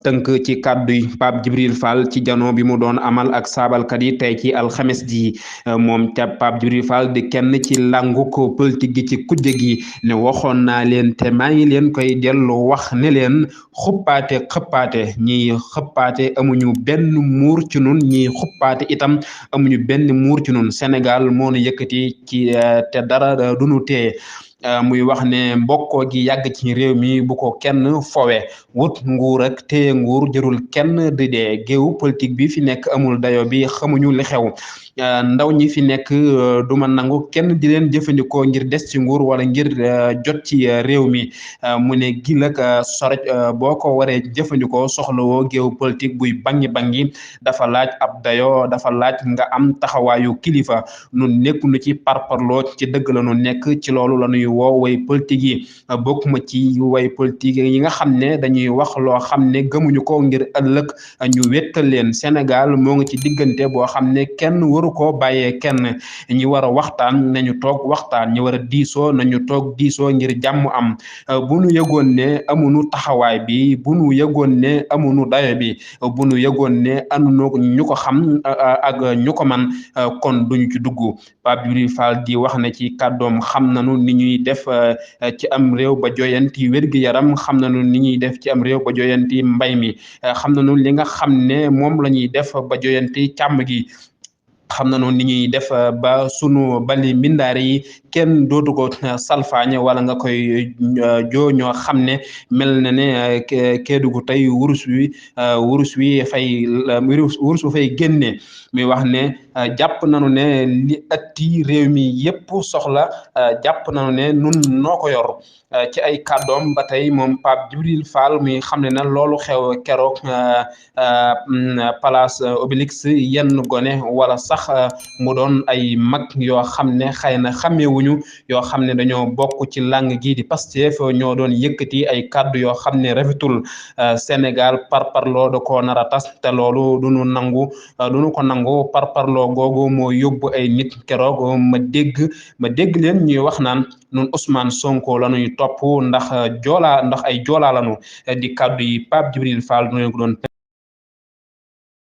tënk ci kàddu yi Pape Djibril Fall ci jano bi mu doon amal ak saabalkat yi tey ci alxames ji moom ca Pape Djibril Fall di kenn ci langu ko politique gi ci kujje gi ne waxoon naa leen te maa ngi leen koy dellu wax ne leen xuppaate xëppaate ñiy xëppaate amuñu benn muur ci nun ñiy xuppaate itam amuñu benn muur ci nun Sénégal moo nu yëkkati ci te dara duñu téye muy wax ne mbokkoo gi yàgg ci réew mi bu ko kenn fowe wut nguur ak téye nguur jërul kenn di dee géew politique bi fi nekk amul dayo bi xamuñu li xew ndaw ñi fi nekk duma nangu kenn di leen jëfandikoo ngir des ci nguur wala ngir jot ci réew mi mu ne gil ak soroj boo ko waree jëfandikoo soxlawoo géew politique buy bangi dafa laaj ab dayo dafa laaj nga am taxawaayu kilifa nun nekk nu ci parparloo ci dëgg la nu nekk ci loolu la ñuy woo way politique yi bokkuma ci way politique yi nga xam ne dañuy wax loo xam ne gëmuñu ko ngir ëllëg ñu wettal leen Sénégal moo ngi ci diggante boo xam ne kenn waru ko bàyyee kenn ñi war a waxtaan nañu toog waxtaan ñi war a diisoo nañu toog diisoo ngir jàmm am bu nu yëgoon ne amuñu taxawaay bi bu nu yëgoon ne amuñu dayo bi bu nu yëgoon ne anuñu ñu ko xam ak ñu ko man kon duñu ci dugg Pape Djibril Fall di wax na ci kàddoom xam nañu ni ñuy def ci am réew ba joyanti wér-gi-yaram xam nañu ni ñuy def ci am réew ba joyanti mbay mi xam nañu li nga xam ne moom la ñuy def ba joyanti càmm gi xam nañu ni ñuy def ba sunu bali mbindaari yi kenn dootu ko salfaañe wala nga koy joo ñoo xam ne mel na ne Kédougou tey wurus wi fay génne muy wax ne jàpp nañu ne li atti réew mi yépp soxla jàpp nañu ne nun noo ko yor ci ay kàddoom ba tey moom Pape Djibril Fall muy xam ne na loolu xew keroog place Obélisque yenn gone wala sax mu doon ay mag yoo xam ne xëy na xàmmewuñu yoo xam ne dañoo bokk ci lang gi di Pastef ñoo doon yëkkati ay kàddu yoo xam ne rafetul Sénégal parparloo da koo nar a tas te loolu duñu ko nangu parparloo googu moo yóbbu ay nit keroog ma dégg leen ñuy wax naan nun Ousmane Sonko la ñuy topp ndax ay joolaa lañu di kàddu yi Pape Djibril Fall nu leen ko doon